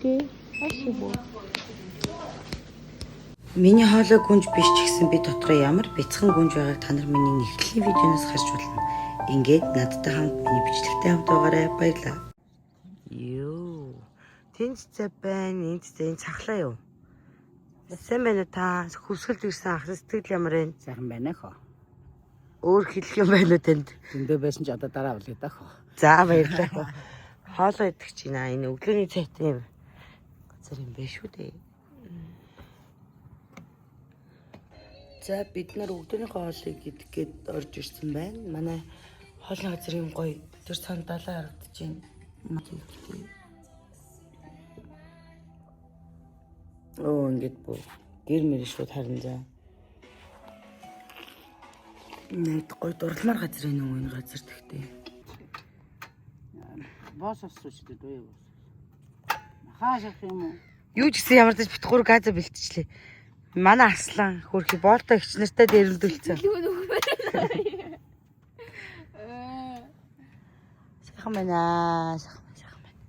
Үлээ. Спасибо. Миний хоолой гүнж биш ч гэсэн би дотроо ямар бяцхан гүнж байгааг та нар миний нэгтгэлийн видеоноос харж болно. Ингээд надтай хамт миний бичлэгтэй хамт байгаарай. Баярлалаа. Йоо. Тэнд цай байна, энд цай, энэ цахлаа юу? Сайн байна уу та? Хөвсгөлд ирсэн ах сэтгэл ямар байна? Сайхан байна хөө. Өөр хэлэх юм байна уу танд? Зөндөө байсан ч одоо дараа үлээ да хөө. За баярлалаа. Хоолоо идэх чинь аа энэ өглөөний цайтай юм газар юм байна шүү дээ. За бид нар өглөөнийхөө хоолыг идэх гээд орж ирсэн байна. Манай хоолны газар юм гоё. Тэр цаана далай харагдаж байна. Оо ингээд бүү. Гэр мэр шууд харан за. Нэг гоё дурламар газар энэ үү энэ газар тэгтээ. Боосос шүү дээ дөө боос. Хаашах юм уу? Юу ч гэсэн ямар ч бит гур газа бэлтжлээ. Манай арслан хөрхи боолтой эгч нартай дээрэмдүүлсэн. Сайхан байна аа, сайхан байна, сайхан байна.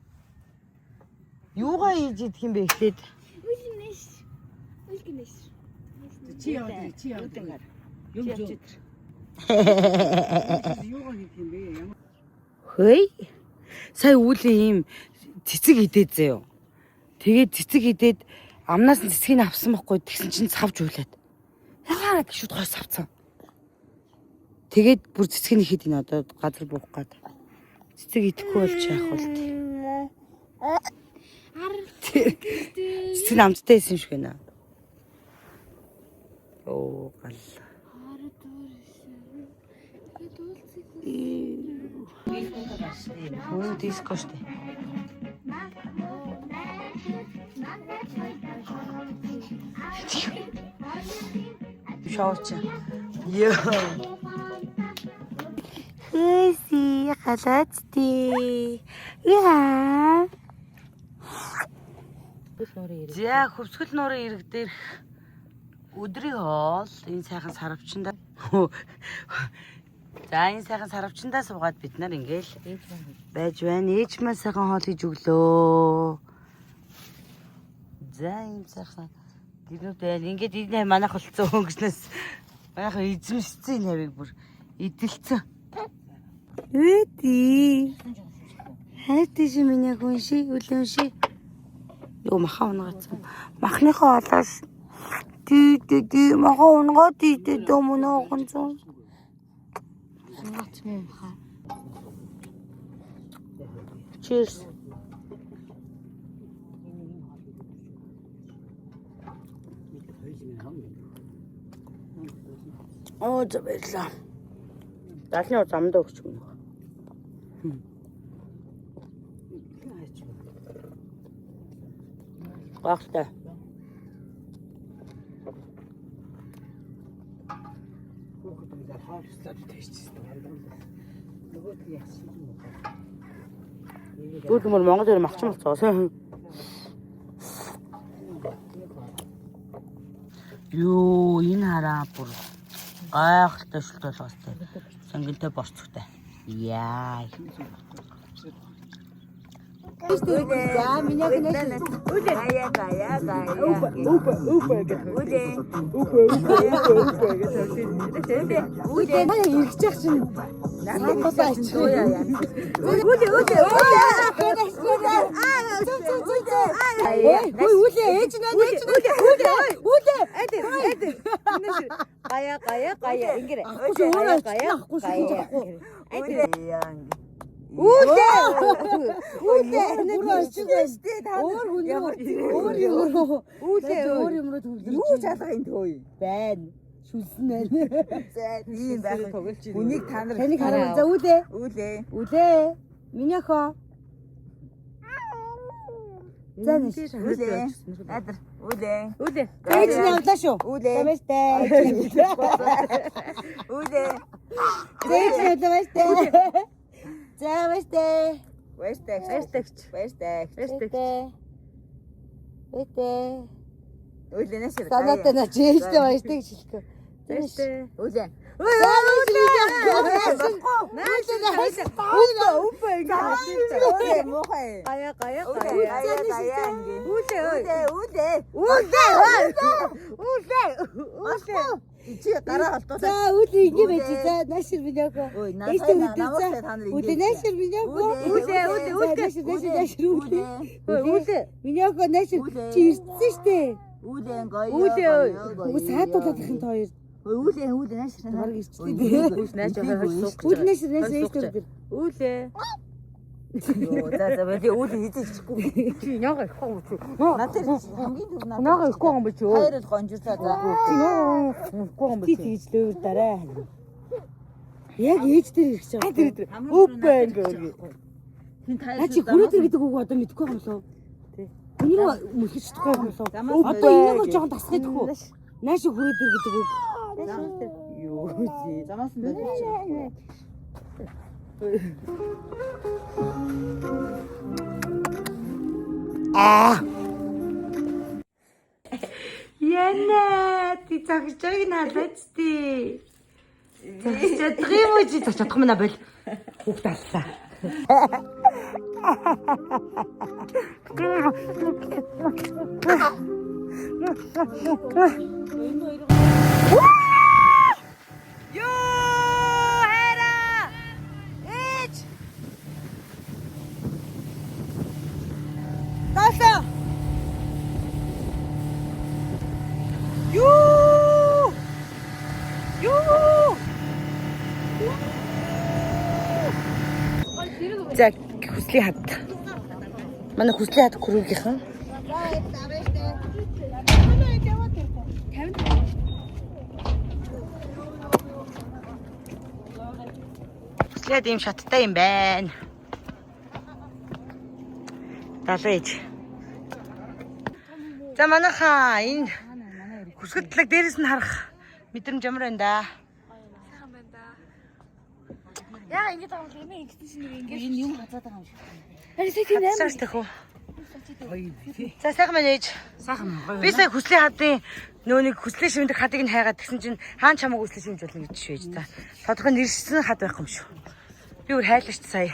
Юугаа хийж идэх юм бэ эхлээд? Үлгэнэш. Үлгэнэш. Чи яваад чи яваад. Юм зөө. Юугаа хийх юм бэ? Ямар Хөөй. Сая үүлээ ийм цэцэг идээд заяо. Тэгээд цэцэг идээд амнаас нь цэцгийг нь авсан байхгүй тэгсэн чинь савж уйлаад. Яагаад гэж шууд гой савцсан. Тэгээд бүр цэцгийг нь ихэд энэ одоо газар буух гад. Цэцэг идэхгүй болж яах вэ? Цэцэг нь амттай байсан юм шиг байна. Оо гал. Хөө диско штэ. Шоуч. Йоо. Хэси халаацти. Яа. За хөвсгөл нуурын ирэг дээрх өдрийн хоол энэ сайхан сарвчанда. За энэ сайхан сарвчандаа суугаад бид нар ингээл байж байна. Ээж маань сайхан хоол хийж өглөө. За ийм сайхан гэрнүүд байна. Ингээд энэ манайх болцсон өнгөрснөөс манайх эзэмшсэн энэ хавийг бүр эдэлцэн. Үти. Хайртай ши миний хүн ши үлэн ши. Юу маха унгаацсан. Махныхаа олоос тий тий тий маха унгаа тий тий дөө мөнөө гонцон. Унгац мөн хаа. Cheers. Оо за баярлалаа. Далны уу замдаа өгч өгнө. Гахтай. хүүхэд юм хоол услаад тийчсэн. Нөгөөт нь яасан юм бэ? Тэгвэл мөр Монгол дээр магчин болцоо. Юу энэ хараа бүр гайхалтай шүлт болгоостой. Сонгонтой борцогтой. Яа. За миний гэнэ. Гая гая гая. Үпэ үпэ гэх. Үлээ. Үпэ үпэ үпэ үпэ гэж. Үлээ. Үлээ наа ирэх чих чинь. Надад ачих. Үлээ үлээ үлээ. Аа зүг зүг зүг. Ой үлээ ээж наа ээж наа үлээ үлээ. Гая гая гая ингэрэ. Ахгүй өөр ахгүй шүү ахгүй. Үлээ. Үлээ. Үлээ. Бүр очиж Та Өөр хүн рүү өөр юм руу Үлээ. өөр юм руу төвлөрч Юу чалга энэ төө. байна. Шүлсэн байна. За ийм байх. Хүнийг та нар Таныг хараа. За үлээ. Үлээ. Үлээ. Миний охин. За нэш. Үлээ. Надар. Үлээ. Үлээ. Ээж нь явлаа шүү. Үлээ. За баяртай. Үлээ. Ээж нь явлаа баяртай. За баяртай. Баяртай. Баяртай. Баяртай. Баяртай. Баяртай. Үлээ нэш. Санаатай наач ээжтэй баяртай гэж хэлэхгүй. За нэш. Үлээ. За нэш. Үлээ. Үпэ үпэ ингэ. Үлээ муухай. Гая гая Үлээ гая гая ингэ. Үлээ, үлээ. Үлээ. Үлээ. Үлээ. Чи гараа холдуулаа. За үлээ ингэ байж за наашир миньяко. Ой, Ээжтэй надад үлээ намайг за. та нар ингэ. Үлээ наашир миньяко. Үлээ, үлээ үлээ наашир наашир наашир үлээ. Үлээ. Миньяко наашир Үлээ. чи ирсэн штэ. Үлээ гоё. Үлээ. Үгүй саадуулаад их энэ хоёр. Үлээ, үлээ наашир. Бараг ирчихлээ. Наашир хойш суух. Үлээ наашир наашир ээжтэй үлээ. Үлээ. Йоо, за за би үлээ хийчих чихгүй. Чи яага ихгүй юм чи. Надад хамгийн түрүү надад. Наага ихгүй юм чи. Хоёр л гонжирлаа за. Чи яага ихгүй юм Чи чи. тэгж лөөр дараа. Яг ээж дээр ирэх гэж байгаа. Тэр тэр. Үп ингээ. Хин таяр. Наа чи хүрээ дээр гэдэг үг одоо мэдэхгүй юм лөө. Тий. Миний рүү мөлхөж чадахгүй юм лөө. Замаас Одоо энийг бол жоохон тасгах идэх үү? Нааш хүрээ дээр гэдэг үг. Юу чи. Замаас нь байж. Аа. Яна, ти загч байг надад тий. Загч чадах юм уу чи загч чадах юм аа бол. Хүүхд аллаа. Йоо, хайра. Ээж. Даашаа. Юу! Юу! За хүслийн хад. Манай хүслийн хад күрүүгийнхэн. Хүслийн хад ийм шаттай юм байна. Далуу ээж. За манайхаа энэ хүсгэд талаг дээрээс нь харах мэдрэмж ямар байна да? Сайхан байна да. Яа ингэж байгаа юм бэ? Ингэсэн чинь нэг ингэж. Энэ юм хазаад байгаа юм шиг. Харин сая тийм амар. Хатсаар тах уу? За сайхан байна ээж. Сайхан гоё. Би сая хүслийн хадын нөө нэг хүслийн шимдэг хадыг нь хайгаад тэгсэн чинь хаан чамаг хүслийн шимж болно гэж шүү ээж та. Тодорхой нэршсэн хад байхгүй юм шүү. Би өөр хайлаа шүү сая.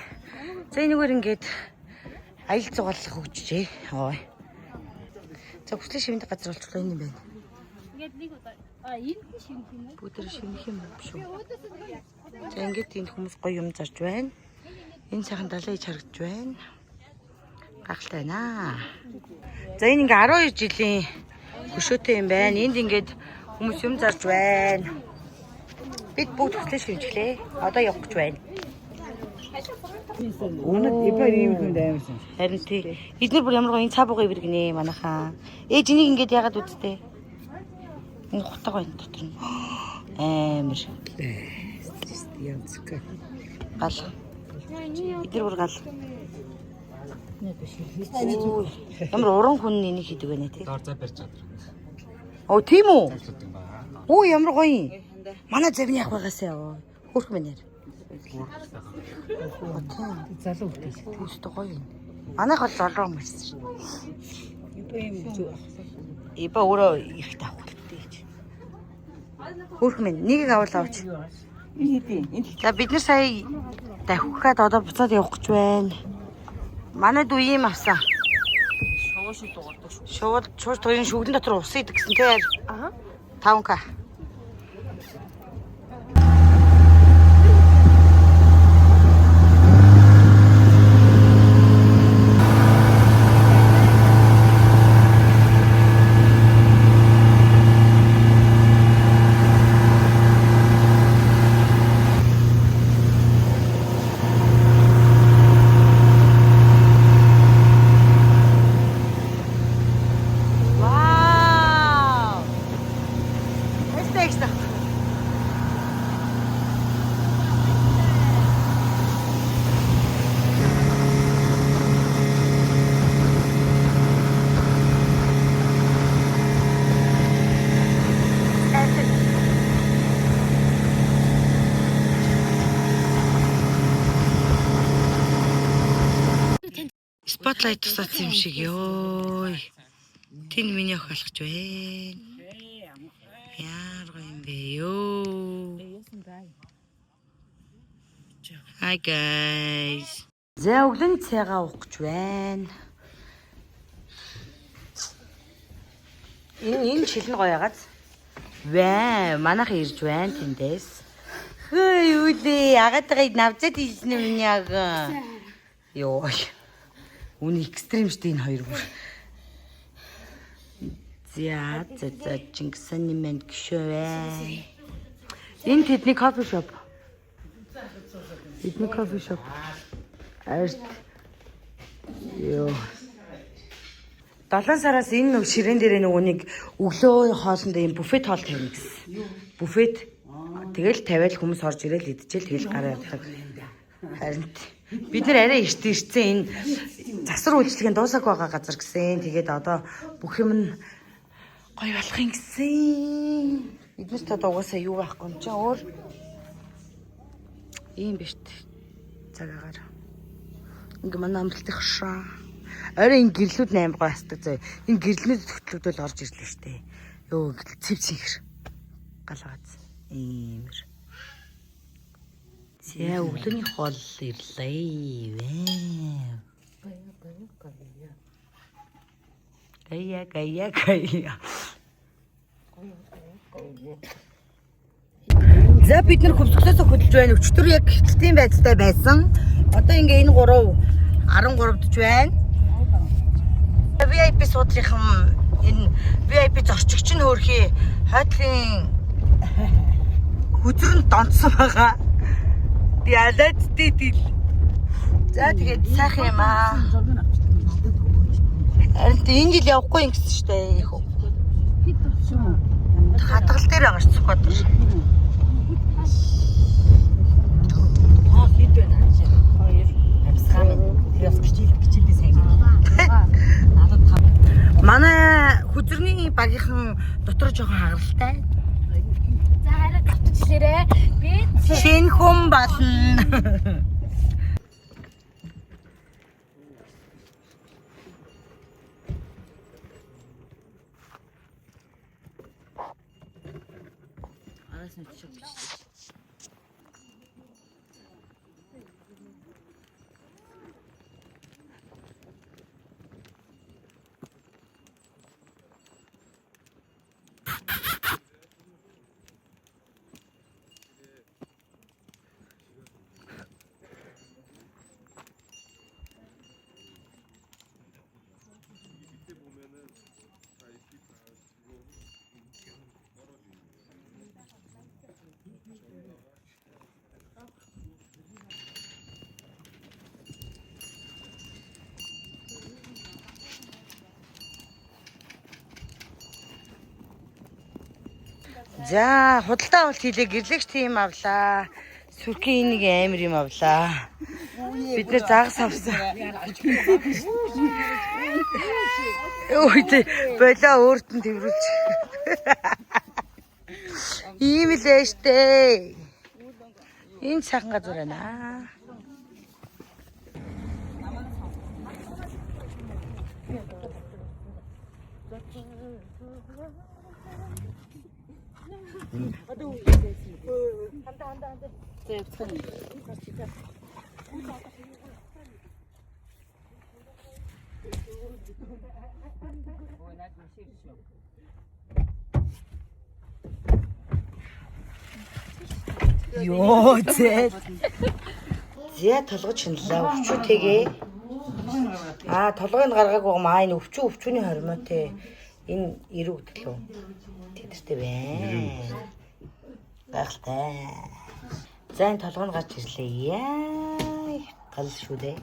За энэгээр ингээд аялал зугааллах өгчжээ. Ой. За хүслийн шимдэг газар болчихлоо энэ юм байна. Ингээд нэг удаа. А энэ хүн шинэх юм уу? Бүгд шимэх юм шүү. За ингээд энд хүмүүс гоё юм зарж байна. Энэ сайхан далай иж харагдж байна. Гайхалтай байна. За энэ ингээ 12 жилийн хөшөөтэй юм байна. Энд ингээд хүмүүс юм зарж байна. Бид бүгд хүслээ шимжлээ. Одоо явах гэж байна. Өнөд ипэр ийм хүнд амарсан. Харин тий. Эднэр бүр ямар гоё энэ цаа бугаа ивэргэнэ манайхаа. Ээж энийг ингээд яагаад үздэй? Энэ хутга байна дотор нь. Амар. Янзка. Гал. Эднэр бүр гал. Ой, Ямар уран хүн энийг хийдэг вэ тий? Дор зай барьж чадвар. Оо тийм үү? Зайлшгүй юм байна. Оо ямар гоё юм. Манай завны ах байгаасаа ёо. Хөөрхөн байна яар. Залуу хөлтэй. Үүстэй гоё юм. Манайх бол золроо юм байсан шин. Ипэр ийм зүг. Иба өөрөө ихтэй авах хэрэгтэй гэж. Хөөрхөн минь нэгийг авал авч. Энэ хэдий? Энэ За бид нар сая давхихад одоо буцаад явах гэж байна. Манай дүү ийм авсан. шуу шиг дуурдаг шүү. Шууд шууд хоёрын шүглэн дотор ус идэг гэсэн тий. Аа. 5К. Вау! Эстэ ихсэн. Spotlight тусаасан юм шиг ёо. Тэнд миний охин алхаж байна. Яар гоё юм бэ ёо. Hi guys. За өглөөний цайгаа уух гэж байна. Энэ шилэн гоё ягац. Ваа, манайх ирж байна тэндээс. Хөө юу лээ? Агаатайг навзаад илсэн юм яг. Йоо. Үний экстрим штэ энэ хоёр бүр. За за за Чингисханы манд гişвэ. Энэ тэдний кофе шоп. Тэдний кофе шоп. Арт. Йоо. 7 сараас энэ нэг ширээн дээр нөгөө нэг өглөө хоолндоо юм буфет хоол тавина гэсэн. Буфет. Тэгэл тавиал хүмүүс орж ирээл идчихэл тэгэл гараа явдаг. Харин бид нар арай эрт ирсэн энэ засвар үйлчлэгийн дуусаагүй байгаа газар гэсэн. Тэгээд одоо бүх юм нь гоё болох юм гэсэн. Бид нарт одоо угаасаа юу байхгүй юм чи өөр ийм биш цаг агаар. Ингээ манай амралтын хашаа. Орой энэ гэрлүүд нь амар гоё хасдаг заяа. Энэ гэрлүүд хөтлөгдөл орж ирлээ штэ. Йоо ингээл цэв цэвэр. Галгааз. Иймэр. За өглөөний хоол ирлээ. Гая гая гая. За бид нар хөвсгөлөөс хөдөлж байна. Өчтөр яг хятадын байдалтай байсан. Одоо ингээ энэ 3 13-д ч байна. VIP суудлынхан энэ VIP зорчигч нь хөөрхий хойдлын хөзрөнд донцсон байгаа. Би алаад дидил. За тэгээд сайхан юм аа. Харин энэ жил явахгүй юм гэсэн шүү дээ. Хадгал дээр байгаа шүү Сүхбаатар. Аа хэд байна аа чи? 2. Амьсгаа минь. Тэр бас хичээлдээ сайн гэх. Надад тав. Манай хөзрөний багийнхан дотор жоохон хагаралтай. За хараа давтаж хэлээрэ. Би Шинэ хүн болно. Араас нь өчиг бичдэг. За худалдаа авалт хийлээ гэрлэгч тийм авлаа. Сүрхийн нэг амар юм авлаа. Бид нэр загас авсан. Ой тэ болоо өөрт нь тэрвэрлж. Ийм л ээ штэ. Энэ сайхан газар байна. За явцгаана. Йоо зээ. Зя толгой чинлээ өвчүүтэйгээ. Аа толгойн гаргаагүй юм аа энэ өвчүүний хормойтой энэ эрүү гэдэг лүү. Тэдэртэй байна. Гайхалтай. За энэ толгой нь гарч ирлээ. Яа гал шүү дээ.